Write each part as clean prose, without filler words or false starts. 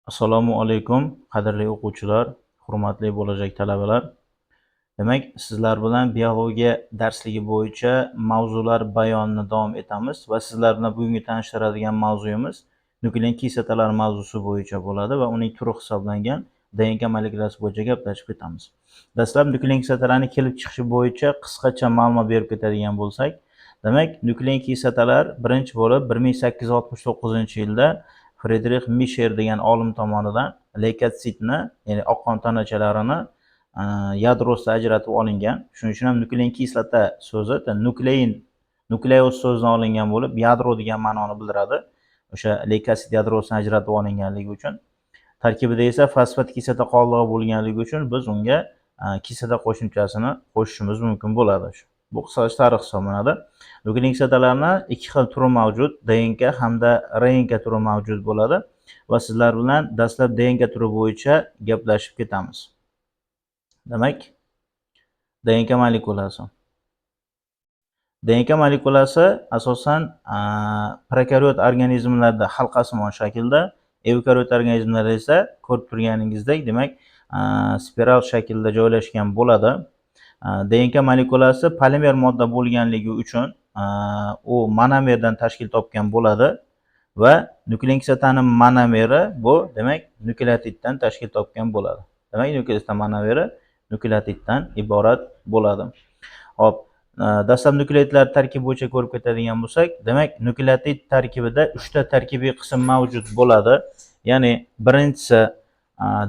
Assalomu alaykum, qadrli o'quvchilar, hurmatli bo'lajak talabalar. Demak, sizlar bilan biologiya darsligi bo'yicha mavzular bayonini davom etamiz va sizlar bilan bugungi tanishtiradigan mavzuyimiz nuklein kislotalar mavzusi bo'yicha bo'ladi va uning turi hisoblangan DNK molekulasi bo'yicha gaplashib ketamiz. Dastlab nuklein kislotalarning kelib chiqishi bo'yicha qisqacha ma'lumot berib ketadigan bo'lsak, demak, nuklein kislotalar birinchi bo'lib 1869-yilda Fridrix Misher degan olim tomonidan leykotsitni, ya'ni oq qon tanachalarini yadrosida ajratib olingan. Shuning uchun ham nuklein kislota so'zi nuklein, nukleus so'zidan olingan bo'lib, yadro degan ma'noni bildiradi. O'sha leykotsit yadrosidan ajratib olinganligi uchun. Tarkibida esa fosfat kislota qoldig'i bo'lganligi uchun biz unga kislota qo'shimchasini qo'shishimiz mumkin bo'ladi. Bu qisqacha tarix hisoblanadi. Nuklein kislotalarni ikki xil turi mavjud, DNK hamda RNK turi mavjud bo'ladi va sizlar bilan dastlab DNK turi bo'yicha gaplashib ketamiz. Demak, DNK molekulasi. DNK molekulasi asosan prokaryot organizmlarda halqasimon shaklda, eukaryot organizmlarda esa ko'rib turganingizdek, demak, spiral shaklda joylashgan bo'ladi. DNK molekulasi polimer modda bo'lganligi uchun u monomerdan tashkil topgan bo'ladi va nuklein kislotani monomeri bu, demak, nukleotiddan tashkil topgan bo'ladi. Demak, nukleotid monomeri nukleotiddan iborat bo'ladi. Xo'p, dastlab nukleotidlar tarkibi bo'yicha ko'rib ketadigan bo'lsak, demak, nukleotid tarkibida 3 ta tarkibiy qism mavjud bo'ladi. Ya'ni birinchisi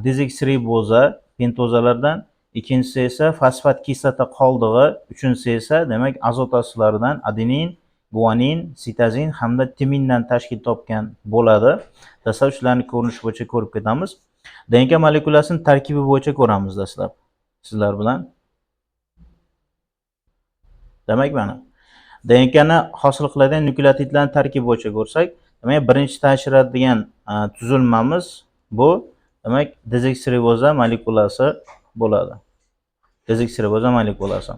dezoksiriboza pentozalardan, ikkinchisi esa fosfat kislota qoldig'i, uchinchisi esa, demak, azot asoslaridan adenin, guanin, sitozin hamda timindan tashkil topgan bo'ladi. Dastlab shularni ko'rinishi bo'yicha ko'rib ketamiz. DNK molekulasini tarkibi bo'yicha ko'ramiz dastlab sizlar bilan. Demak, mana DNKni hosil qiladigan nukleotidlarning tarkibi bo'yicha ko'rsak, demak, birinchi tanishtiradigan tuzilmamiz bu, demak, dezoksiriboza molekulasi bo'ladi. Dezoksiriboza molekulasi.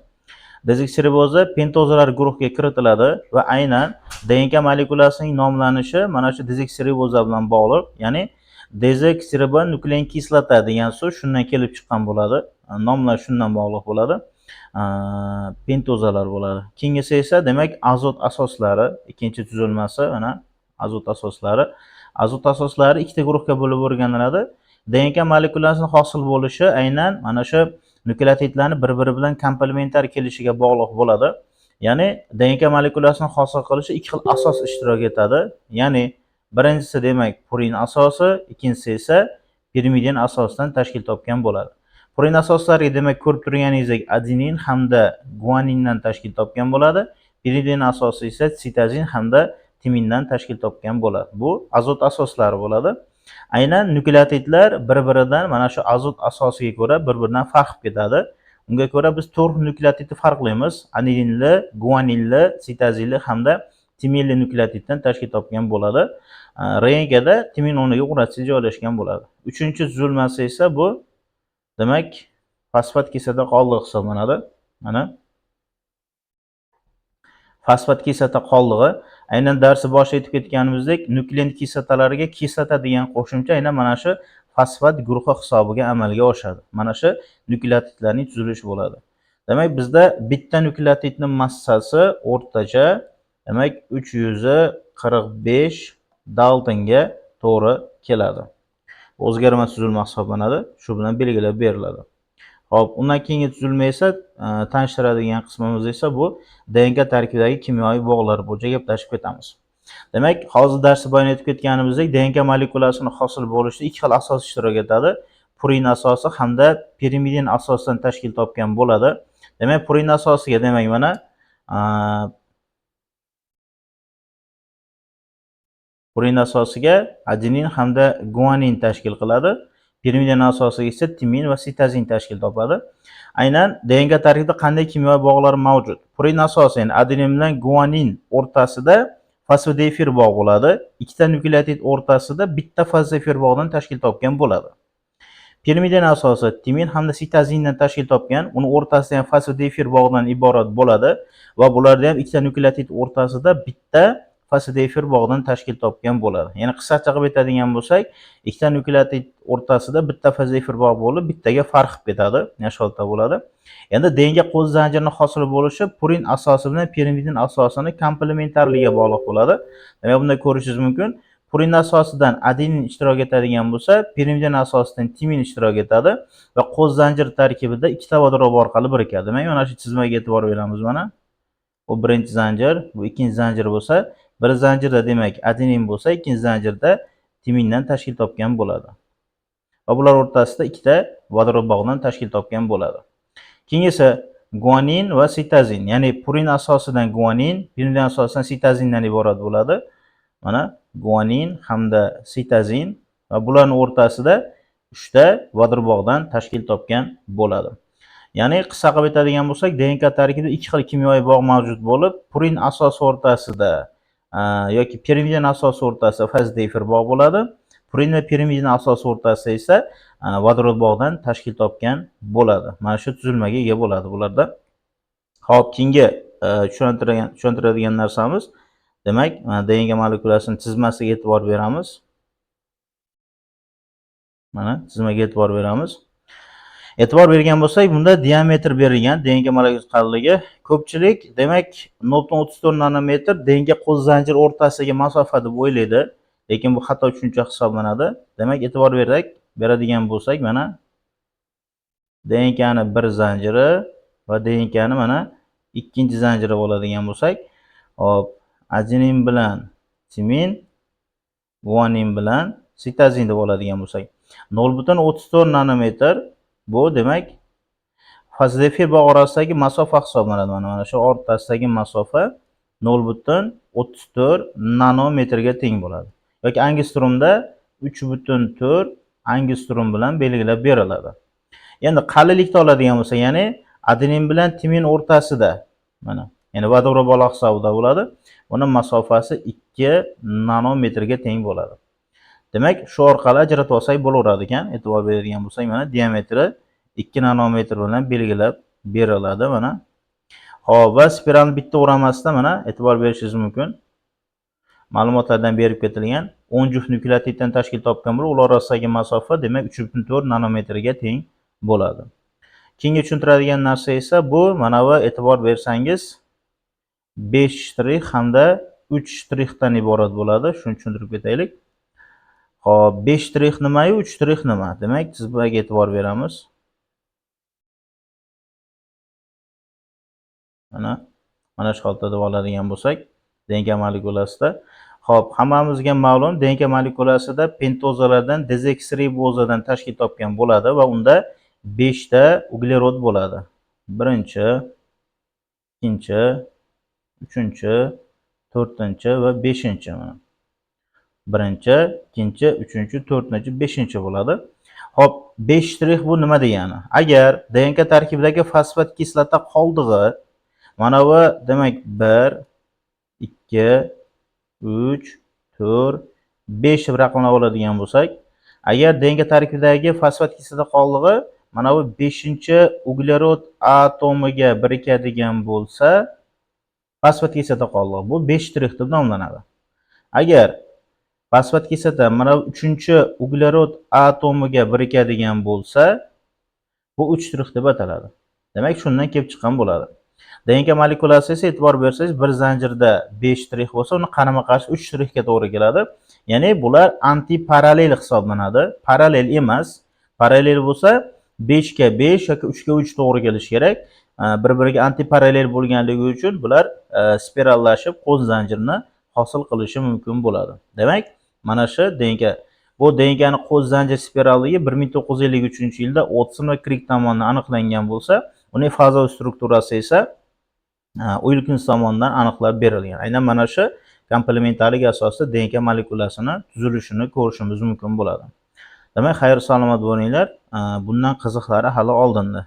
Dezoksiriboza pentozalar guruhiga kiritiladi va aynan DNK molekulasining nomlanishi mana shu dezoksiriboza bilan bog'liq, ya'ni dezoksiribonuklein kislota degan so'z shundan kelib chiqqan bo'ladi. Nomlar shundan bog'liq bo'ladi. Pentozalar bo'ladi. Keyingisi esa, demak, azot asoslari, ikkinchi tuzilmasi mana azot asoslari. Azot asoslari ikkita guruhga bo'lib o'rganiladi. DNK molekulasini hosil bo'lishi aynan mana shu nukleotidlarni bir-biri bilan komplementar kelishiga bog'liq bo'ladi. Ya'ni DNK molekulasini hosil qilishi ikki xil asos ishtirok etadi. Ya'ni birinchisi, demak, purin asosi, ikkinchisi esa pirimidin asosidan tashkil topgan bo'ladi. Purin asoslariga, demak, ko'rib turganingizdek adenin hamda guanindan tashkil topgan bo'ladi. Pirimidin asosi esa sitozin hamda timindan tashkil topgan bo'ladi. Bu azot asoslari bo'ladi. Aynan nukleotidlar bir-biridan mana shu azot asosiga ko'ra bir-biridan farq qilib ketadi. Unga ko'ra biz to'rt nukleotidni farqlaymiz. Adeninli, guaninli, sitozinli hamda timinli nukleotiddan tashkil topgan bo'ladi. RNKda timin o'rniga uratsil joylashgan bo'ladi. Uchinchi tuzilmasi esa bu, demak, fosfat kislota qoldig'i hisoblanadi. Mana fosfat kislota qoldig'i. Aynan darsi boshida aytib ketganimizdek, nuklein kislotalariga kislota degan qo'shimcha aynan mana shu fosfat guruhi hisobiga amalga oshadi. Mana shu nukleotidlarning tuzilishi bo'ladi. Demak, bizda bitta nukleotidning massasi o'rtacha, demak, 345 daltonga to'g'ri keladi. O'zgarmas tuzilma hisoblanadi. Shu bilan belgilab beriladi. Xo'p, undan keyingi tuzilma esa tanishtiradigan qismimiz esa bu DNK tarkibidagi kimyoviy bog'lar bo'yicha gaplashib ketamiz. Demak, hozir darsda bayon etib ketganimizdek, DNK molekulasini hosil bo'lishida ikki xil asos ishtirok etadi. Purin asosi hamda pirimidin asosidan tashkil topgan bo'ladi. Demak, purin asosiga, demak, mana purin asosiga adenin hamda guanin tashkil qiladi. Pirimidin asosiga esa timin va sitozin tashkil topadi. Aynan DNK tarkibida qanday kimyoviy bog'lar mavjud? Purin asosi, ya'ni adenin bilan guanin o'rtasida fosfodiefir bog' bo'ladi. Ikkita nukleotid o'rtasida bitta fosfodiefir bog'dan tashkil topgan bo'ladi. Pirimidin asosi timin hamda sitozindan tashkil topgan, uni o'rtasida ham fosfodiefir bog'dan iborat bo'ladi va bularda ham ikkita nukleotid o'rtasida bitta fosfodiefir bog'idan tashkil topgan bo'ladi. Ya'ni qisqacha qilib aytadigan bo'lsak, ikkita nukleotid o'rtasida bitta fosfodiefir bog' bo'lib, bittaga farq qilib ketadi. Mana shu holatda bo'ladi. Endi DNK qo'z zanjirini hosil bo'lishi purin asosi bilan pirimidin asosini komplementarligiga bog'liq bo'ladi. Demak, bunda ko'rishingiz mumkin. Purin asosidan adenin ishtirok etadigan bo'lsa, pirimidin asosidan timin ishtirok etadi va qo'z zanjir tarkibida ikkita vodorod orqali birikadi. Demak, mana shu chizmaga e'tibor beramiz mana. Bu birinchi zanjir, bu ikkinchi zanjir bo'lsa, bir zanjirda demak adenin bo'lsa, ikkinchi zanjirda timindan tashkil topgan bo'ladi. Va bular o'rtasida ikkita vodorod bog'idan tashkil topgan bo'ladi. Keyingisi guanin va sitozin, ya'ni purin asosidan guanin, pirimidin asosidan sitozindan iborat bo'ladi. Mana guanin hamda sitozin va bularning o'rtasida 3 ta vodorod bog'idan tashkil topgan bo'ladi. Ya'ni qisqa qilib aytadigan bo'lsak, DNK tarkibida ikki xil kimyoviy bog' mavjud bo'lib, purin asosi o'rtasida yoki pirimidin asosi o'rtasida fosfodiefir bog' bo'ladi. Purin va pirimidin asosi o'rtasida esa vodorod bog'idan tashkil topgan bo'ladi. Mana shu tuzilmaga ega bo'ladi bularda. Xo'p, keyingi tushuntiradigan narsamiz, demak, DNK molekulasini chizmasiga e'tibor beramiz. Mana chizmaga e'tibor beramiz. E'tibor bergan bo'lsak, bunda diametr berilgan DNK molekulasi qalinligi. Ko'pchilik, demak, 0,34 nanometr DNK qo'z zanjir o'rtasidagi masofa deb o'ylaydi, lekin bu xato tushuncha hisoblanadi. Demak, e'tibor beradigan bo'lsak, mana DNKni bir zanjiri va DNKni mana ikkinchi zanjiri oladigan bo'lsak, hop, adenin bilan timin, guanin bilan sitozin deb oladigan bo'lsak, 0,34 nanometr bu, demak, fosfodiefir bog' orasidagi masofa hisoblanadi. Mana shu o'rtasidagi masofa 0,34 nanometrga teng bo'ladi yoki angstromda 3,4 angstrom bilan belgilab beriladi. Endi qalinlikni oladigan bo'lsak, ya'ni adenin bilan timin o'rtasida, mana, ya'ni vodorod bog' hisobida bo'ladi, uni masofasi 2 nanometrga teng bo'ladi. Demak, shu orqali ajratib olsak bo'laveradi ekan. E'tibor beradigan bo'lsak, mana diametri 2 nanometr bilan belgilab beriladi mana. Xo'p, va spiralni bitta o'ramasida mana e'tibor berishingiz mumkin. Ma'lumotlardan berib ketilgan 10 juft nukleotiddan tashkil topgan bo'lib, ular orasidagi masofa, demak, 3,4 nanometrga teng bo'ladi. Keyingi tushuntiradigan narsa esa bu mana bu, e'tibor bersangiz, 5 shtrix hamda 3 shtrixdan iborat bo'ladi. Shuni tushuntirib ketaylik. Xo'p, 5 shtrix nimayu 3 shtrix nima? Demak, chizmaga e'tibor beramiz. Mana shu holatda deb oladigan bo'lsak, DNK molekulasida. Xo'p, hammamizga ma'lum, DNK molekulasida pentozalardan dezoksiribozadan tashkil topgan bo'ladi va unda 5 ta uglerod bo'ladi. Birinchi, ikkinchi, uchinchi, to'rtinchi va beshinchi mana. Birinchi, ikkinchi, uchinchi, to'rtinchi, beshinchi bo'ladi. Xo'p, 5 shtrix bu nima degani? Agar DNK tarkibidagi fosfat kislota qoldig'i mana bu, demak, 1, 2, 3, 4, 5 deb raqamlab oladigan bo'lsak, agar DNK tarkibidagi fosfat kislota qoldig'i mana bu 5-uglerod atomiga birikadigan bo'lsa, fosfat kislota qoldig'i bu 5 shtrix deb nomlanadi. Agar fosfat kislota mana bu 3-uglerod atomiga birikadigan bo'lsa, bu 3 shtrix deb ataladi. Demak, shundan kelib chiqqan bo'ladi. DNK molekulasi esa, e'tibor bersangiz, bir zanjirda 5 shtrix bo'lsa, uni qarama-qarshi 3 shtrixga to'g'ri keladi. Ya'ni bular antiparallel hisoblanadi. Parallel emas. Parallel bo'lsa 5 ga 5 yoki 3 ga 3 to'g'ri kelishi kerak. Bir-biriga antiparallel bo'lganligi uchun bular spirallashib qo'z zanjirini hosil qilishi mumkin bo'ladi. Demak, mana shu DNK, bu DNKni qo'z zanjir spiralligi 1953-yilda Otson va Krik tomonidan aniqlangan bo'lsa, uning fazoviy strukturasi esa Uilkins tomonidan aniqlab berilgan. Aynan mana shu komplementarlik asosida DNK molekulasini tuzilishini ko'rishimiz mumkin bo'ladi. Demak, xayr salomat bo'linglar. Bundan qiziqlari hali oldinda.